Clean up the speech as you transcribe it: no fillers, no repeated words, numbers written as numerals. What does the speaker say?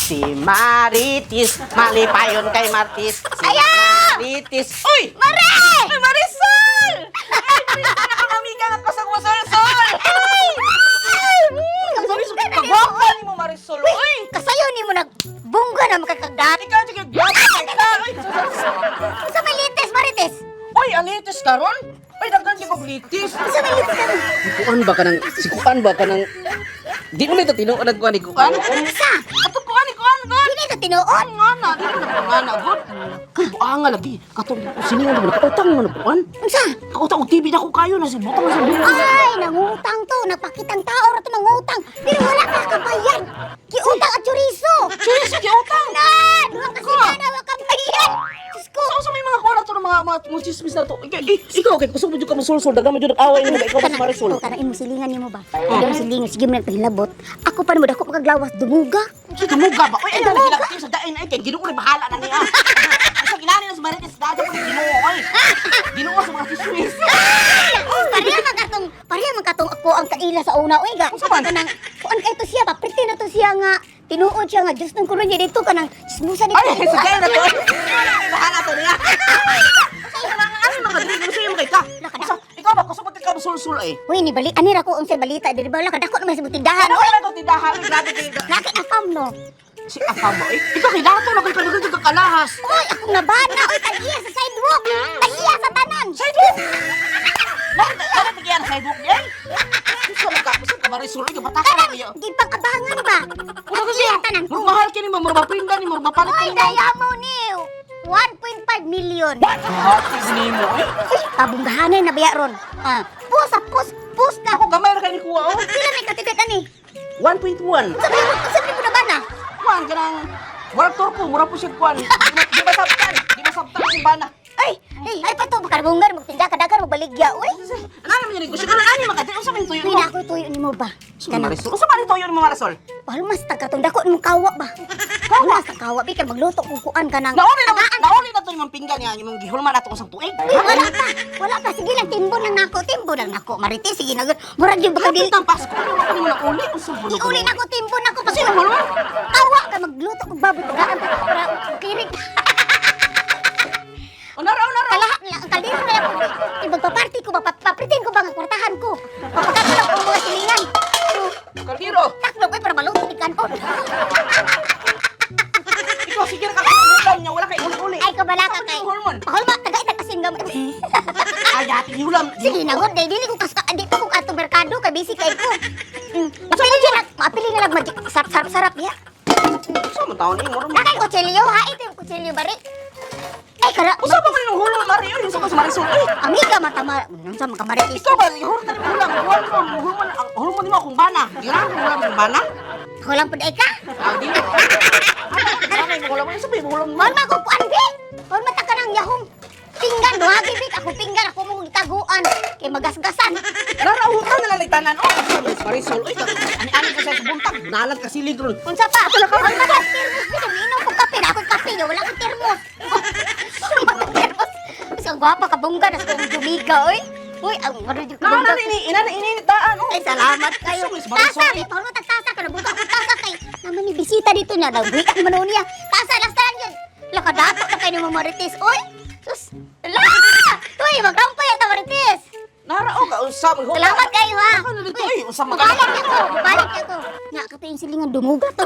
Si Marites, malipayon kay Martis. Si Ayaw! Marites. Uy! Mare! Ay, Marisol! Ay, Marisol, nakakamiga nga kasang masolsol! Ay! Marisol, kagwapa ni mo, Marisol. Uy! Kasayo ni mo nagbungga na makakagat. Ikaw, sige, gwapa kay ka. Uy, Unsa may lites, Marites? Uy, ang litis karon? Uy, daghan kay kog litis. Unsa may lites karon? Kuan ba ka ng, si Kuan ba ka ng, di ulit ito tinuod ang kuan ni Kuan? Unsa? Ato kuan ni Kuan, kuan! Dili ka tinuod. Nga na, di na nga na, god. Kay buanga lagi, katong siningan naman, kautang man kuan. Unsa? Kautang og TV na ko kayo na si butang na sa bill. Ay, nangutang to. Nagpakitang tao ra to mangutang. Pero wala ka kabayad. Giutang at chorizo. Chorizo giutang. Na, duha ka semana wa ka bayad. Diyos ko. Sa may mga kuan na to ng mga chismis na to. Ikaw kay kusog mo jud ka mosulsul, daghan mo jud away nimo ikaw mas Marisol. Oh, kana imong silingan nimo ba? Imong silingan sige mo nagpahilabot. Ako pa nimo dako makaglawas dumuga. Si dumuga ba? Uy, ay dala sila sa dain ay kay Ginoo ni bahala na niya. Sa ginani na sa Marites dada mo ni Ginoo oy. Ginoo sa mga chismis. Pareha man katong ako ang kaila sa una oy ga. Unsa man? Kanang kuan kay to siya pa pretty na to siya nga tinuod siya nga Diyos nang kuno niya dito kanang chismosa dito. Ay, sa dain na to. Ay, bahala to niya. Ano mga drink mo sa'yo kay ka? Usa, ikaw ba kusog ka mosulsul ay? Uy, ni bali ani ra ko unsay balita diri ba kadako naman sa tindahan. Ano Oy, wala ko tindahan, grabe kay laki afam no. Si Afam ba? Eh, ikaw kay dato na kay kanagan ka kalahas. Uy, akong nabana oy tag-iya sa sidewalk. Tag-iya sa tanan. Sidewalk. Bakit bigyan sidewalk niya? Usa man ka, usa ka Marisol ay gapataka na niya. Gipang-abangan ba? Mura kasi Tag-iya tanan ko. Mura mahal kini mo, mura maprinda ni, mura mapalit Uy, kini. daya mo ni 1.5 million. Hatis nimo eh. Uy, pabunggahanay na biya ron. Ah, pus ah, pus, pus ka. Ako gamay ra kay ni kuha oh. Pila may katiket ani? 1.1. Sabi mo na ba na? Kuan kanang murag turko, mura po siya kuan. Di ba sabtan? Di ba sabtan si bana? Ay, ay, ay pa to, makarabunggan, magtinda ka dagan, magbaligya, uy. Ano naman yung negosyo? Ano ani makatay? Usa man tuyo Uy, mo? na ako tuyo ni mo ba? Usa man Marisol. Usa man tuyo ni mo Marisol? Palmas ta katong dako nimong kawa ba? Kawa sa kawa bi kan magluto kung kuan ka nang. Nauli na to ni Ma'am Pinggan niya imong gihulman ato usang tuig. Uy, wala pa. Wala pa sige lang timbo lang nako, timbo lang nako. Marites sige na. Murag yung baka dili. Kapit ang Pasko ni mo nang uli usa ba? Iuli na ko timbo nako pag Sino hulman? Kawa ka magluto kog baboy tagaan pa para kirig. Unara unara. Kalahat na lang, ang kaldero na lang ko. Ibagpaparty ko ba, papritin ko ba nga kwartahan ko. Papakato lang ko ang mga silingan. So, Kaldero. taklo ko para maluto ni kanon. Ikaw sige ra ka ulam niya wala kay uli-uli. Ay, kabala ka kay. Hulmon. Pahulma, tagay tag asin gamay. Ay dati ulam. Sige na, good day. Dili ko kas di pa ko atong merkado kay busy kay ko. Mapili na lang, mapili na lang magic. Sarap sarap sarap ya. Usa man taon ni mo. Nakay kutsilyo ha, ito yung kutsilyo bari. Ay kara. Usa pa man yung hulman Mari oy, usa pa sa Marisol. Oy, Amiga matama, unsa man ka marites. ikaw ba hulman ni ulam? Hulman mo, hulman ang hulman nimo akong bana. Gira ko ulam akong bana. Ako lang pud ay ka. Ah, di. Ano mo ulam? Usa pa yung ulam mo? Mahal ko kuan bi. Mahal ta ka ng yahong. Pinggan duhagi bi ako pinggan ako mo gitaguan kay magasgasan. Narautan na lang tanan. Oh, Marisol. Oy, ani-ani ko sa buntag. Nalag ka silig ron. Unsa pa? Mahal ma termos bi minom ko kape na ako kape nga wala akong termos. Wala akong termos. Mas ang gwapa ka bongga nas kong jumiga oy. Uy, ang wala jud ka Na bongga. na ini ina na ini daan oh. Ay, salamat kayo. Gusto mo, Marisol. Tasa, may paulo tag tasa ka nabuka akong tasa kay naman ni bisita dito na nagbuhi ka man niya. Tasa lastan yun. Lakadato na kayo ni Mama Marites. Uy, sus. La! Uy, magampay ang Marites. Narao ka unsa mo. Salamat kayo ha. Ano dito ay unsa man Balik ako, balik ako. Nga kato yung silingan dumuga to.